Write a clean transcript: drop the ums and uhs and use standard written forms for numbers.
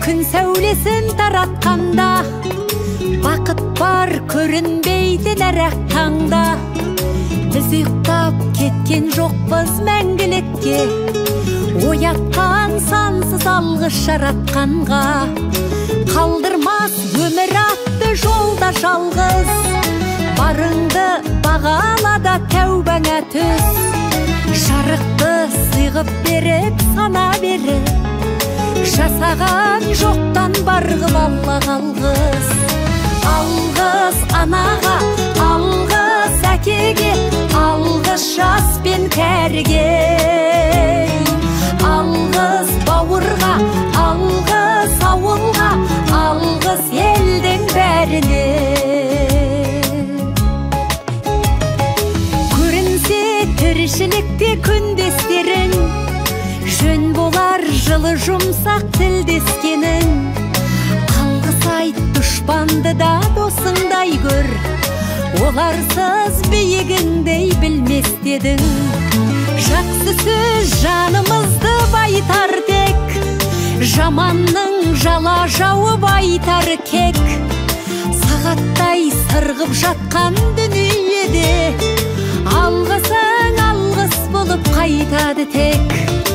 күн сәулесін таратқанда, бақыт бар көрінбейтін әр-ақ таңда. Біз ұйықтап кеткен жоқпыз мәңгілікке, оятқан сансыз алғыс жаратқанға. Қалдырмас өмір атты жолда жалғыз, барыңды бағала да тәубаңа түс. Жарықты сыйғып беріп, сана беріп, жасаған жоқтан бар қып Аллаға алғыс. Алғыс анаға, алғыс әкеге, алғыс жас пен кәріге. Алғыс бауырға, алғыс ауылға, алғыс елдің бәріне. Көрінсе тіршілікте күндестерің, жөн болар жылы жұмсақ тілдескенің. Алғыс айт дұшпанды да досыңдай көр, оларсыз биігіңдей білмес дедің. Жақсы сөз жанымызды байытар тек, жаманның жала жауып айтар кек. Сағаттай сырғып жатқан дүниеде, алғысың алғыс болып қайтады тек.